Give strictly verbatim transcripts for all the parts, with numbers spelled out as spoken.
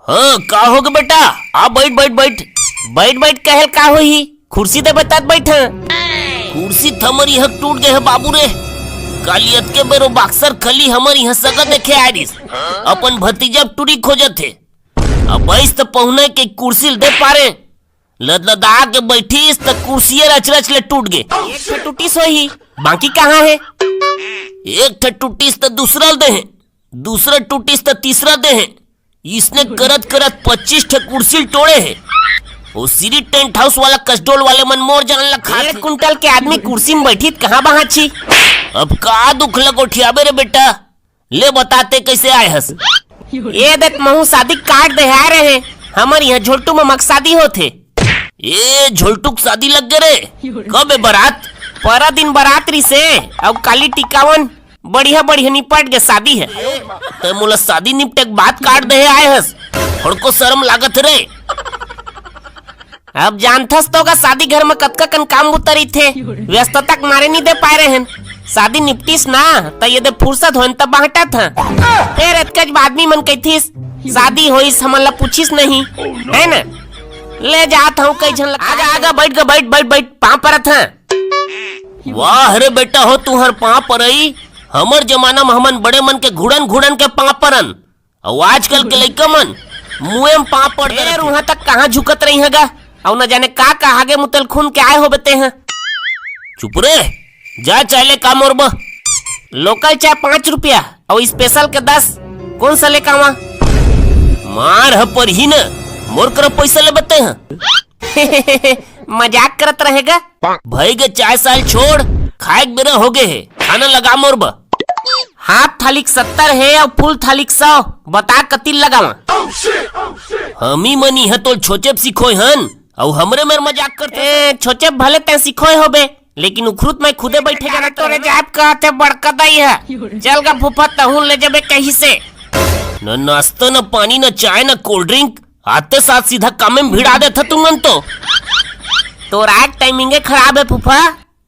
हाँ, का होगे बेटा? आ, बैठ, बैठ, बैठ। बैठ, बैठ, कहेल का होही? कुर्सी दे बतात बैठ। कुर्सी त हमर इहाँ टूट गे हे बाबू रे। काली अतके बेरो बॉक्सर खली हमर इहाँ सगा देखे आय रिस। अपन भतीजा टूरी खोजत हे। अब अइस त पहुना के कुर्सी ल दे पारे। लदलदा के बैठिस त कुर्सिये रच रच ले टूट गे। एक ठे टूटिस होही, बाकी कहाँ हे? एक ठे टूटिस त दूसरा ल दे हे, दूसरा टूटिस त तीसरा दे हे। इसने करत करत पच्चीस ठे कुर्सी ल टोड़े हे। ओ सिरी टेंट हाउस वाला कसडोल वाले मन मोर जान ल खात हे। एक कुंटल के आदमी कुर्सी में बैठी त कहाँ बाँची? अब का दुख ल गोठियाबे रे बेटा? ले बता तैं कइसे आय हस? ए देख महूँ शादी कार्ड देहे आय रहें। हमर इहाँ झोलटू ममा के शादी होथे। ए झोलटू के शादी लग गे रे? कब ए बरात? परा दिन बरात रिसे, अउ काली टिकावन बढ़िया बढ़िया निपट गे शादी हे। तैं मोला शादी निपटे के बाद कार्ड देहे आय हस, थोड़को शरम लागत हे रे? अब जानथस तो का शादी घर में कतका कन काम बुता रहिथे, व्यस्तता के मारे नी दे पाय रहेन। शादी निपटिस ना त ये दे फुर्सत होइन त बाँटत हँ। फेर अतकच आदमी मन कहिथिस शादी होइस हमन ला पूछिस नहीं, हे ना? ले जात हँव कई झन ला। आगा आगा बैठ गा, बैठ बैठ बैठ, पाँव परत हँ। वाह रे बेटा हो, तुँहर पाँव परई। हमर जमाना में हमन बड़े मन के घुड़न घुड़न के पाँव परन। अउ आजकल के लइका मन मुँहे म पाँव पड़ फेर उहाँ तक कहाँ झुकत रही हगा? अउ न जाने का कहा गे मुतल खून के आय होबे तेहा। चुप रे, जा चाय ले का मोर बर। लोकल चाय पाँच रुपया अउ स्पेशल के दस। कोन सा लेके आवा? मार ह परही न, मोर करा पैसा लेबे तेहा। मजाक करत रहेगा। भई गे चाय साल छोड़, खाए के बेरा होगे हे, खाना लगा मोर बर। हाफ थाली के सत्तर हे अउ फुल थाली के सौ, बता कतिल लगावा? हमी मन इहाँ तोल छोचेप सिखोय हन, अउ हमरे मेर मजाक करथे। ए, छोचेप भले तैं सिखोय होबे, लेकिन उखरुत मैं खुदे बैठे जाना तोरे जाब कहत हे बड़का दाई ह। चल गा फूफा, तहूँ ले जबे कहिसे। न नाश्ता, न पानी, न चाय, न कोल्ड ड्रिंक, आते साथ सीधा कामे में भिड़ा देथा तुमन तो। तोर आए के टाइमिंगे खराब हे फूफा।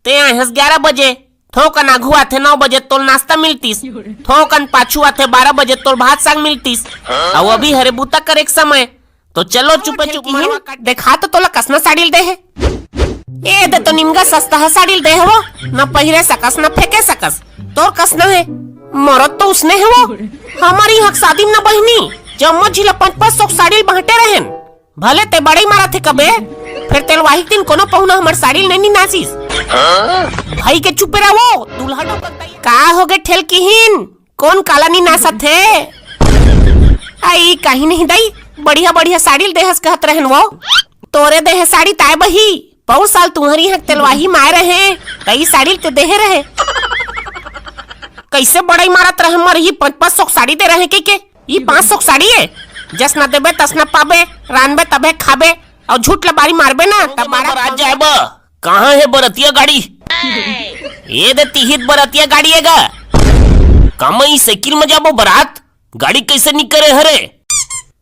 तैं आए हस ग्यारह बजे, थोकन आघू आथे नौ बजे तोल नाश्ता मिलतिस, थोकन पाछू आथे बारह बजे तोल भात साग मिलतिस। अउ अभी हरे बूता करे के समय, तो चलो चुपे चुप मरवा काट। देखा तो तोला कसना साड़ी ल दे हे। ए दे तो निमगा सस्ता ह साड़ी ल दे हे वो, न पहिरे सकस न फेंके सकस। तोर कसना हे, मरद तो उसने हे वो। हमर इहाँ के शादी में न बहिनी, जम्मो झिला पाँच पाँच सौ के साड़ी ल बाँटे रहेन। भले तैं बड़ई मारत हे कबे, फेर तेलवाही के दिन कोनो पहुना हमर साड़ी ल नइ निनासिस। भई के चुपे रह वो, दूल्हा डोकत दाई। का होगे ठेलकिहिन? कोन काला निनासत हे? अई, कहीं नहीं दाई, बढ़िया बढ़िया साड़ी ल देहस कहत रहेन वो। तोरे देहे साड़ी ताय बही, पउर साल तुँहर इहाँ के तेलवाही माय रहे, त ई साड़ी ल तो देहे रहे। कइसे बड़ई मारत रहे, मरही पाँच पाँच सौ के साड़ी दे रहे कहिके। ई पाँच सौ के साड़ी ए, जसना देबे तसना पाबे, रांधबे तभे खाबे, अउ झूठ ल बारी मारबे ना, त बारा बरात जाए बर। कहाँ हे बरतिया गाड़ी? ए दे तिहित बरतिया गाड़ी ए गा। का मैं ई साइकिल म जाबो बरात? गाड़ी कइसे निकरे हरे?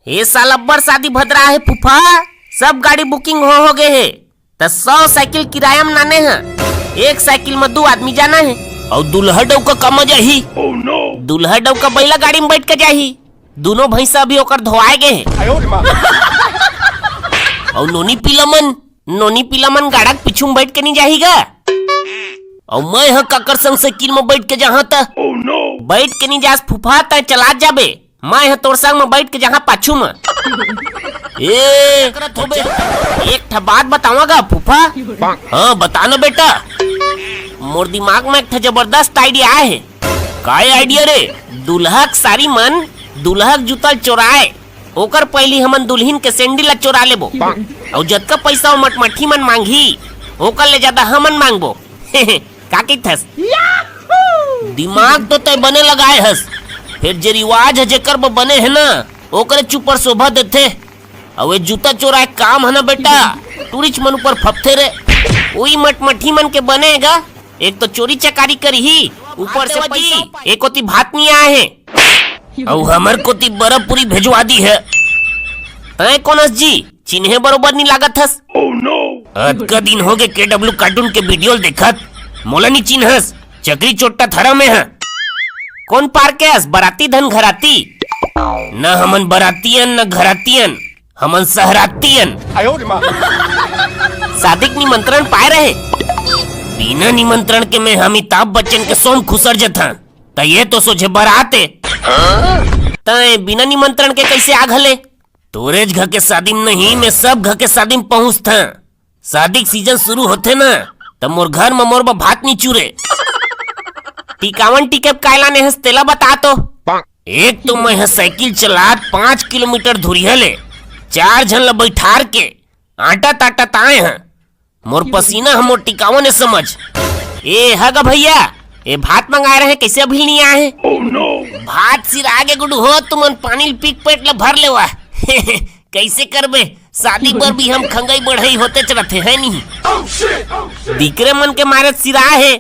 ए साल अब्बड़ शादी भदरा हे फूफा, सब गाड़ी booking हो हो गे हे। त सौ साइकिल किराया म लाने ह, एक साइकिल म दू आदमी जाना हे। अउ दूल्हा डउका कामा जाही? दूल्हा डउका बइला गाड़ी म बइठ के जाही। दूनों भइँसा अभी ओकर धोवाए गे हे। अउ नोनी पीला मन, नोनी पीला मन गाड़ा के पीछू म बइठ के नी जाही गा। अउ मैं ह काकर संग साइकिल म बइठ के जाहाँ त? बइठ के नी जास फूफा, तैं चलात जाबे। मैं ह तोर संग म बइठ के जाहाँ पाछू म। ए, एक ठा बात बतावां गा फूफा? हाँ, बता ना बेटा। मोर दिमाग म एक ठा जबरदस्त idea आए हे। काय idea रे? दूल्हा के सारी मन, दूल्हा के जूता ल चोराए, ओकर पहिली हमन दुल्हिन के सैंडिल ल चोरा लेबो। अउ जतका पइसा ओ मटमट्ठी मन मांगही, ओकर ले जादा हमन मांगबो। का कहिथस? दिमाग तो तैं बने लगाए हस, फेर जे रिवाज ह जेकर बर बने हे ना, ओकरे चुपर शोभा देथे। अउ ए जूता चोराए काम ह ना बेटा, टूरिस्ट मन ऊपर फपथे रे। उही मटमट्ठी मन के बने गा, एक तो चोरी चकारी करही, ऊपर से पैसा, एक कोती भात नी आए हे। अउ हमर कोती बरफ पूरी भेजवा दी हे। तैं कोन हस जी, चिन्हे बरोबर नी लागत हस। अतका दिन होगे के डब्ल्यू कार्टून के video ल देखत, मोला नी चिन्हस। चकरी चोट्टा थरा में ह। कोन पार के हस, बराती धन घराती? न हमन बरातियन, न घरातियन, हमन सहरातियन। शादी के निमंत्रण पाए रहे। बिना निमंत्रण के मैं अमिताभ बच्चन के सोम खुसर जथन, त ये तो सोझे बराते। तय बिना निमंत्रण के कैसे आ घले? तोरेज घर के शादी में नहीं, मैं सब घर के शादी में पहुंचथन। शादी के सीजन शुरू होथे ना, त मोर घर म मोर बर भात नी चुरे। टिकावन टिकब काय लाने हस, तेला बता तो। एक तो मैं ह साइकिल चलात पाँच किलोमीटर धुरिहा ले चार झन ल बैठार के आटा ताटा ताए ह। मोर पसीना ह मोर टिकावन ए समझ। ए ह गा भैया, ए भात मंगाए रहे, कैसे अभी नहीं आए? भात सिरा गे गुडू हो, तुमन पानी ल पी के पेट ल भर लेवा। कैसे करबे, शादी बर भी हम खंगई बढ़ई होतेच रथे, है नहीं? दिकरे मन के मारे सिरा हे,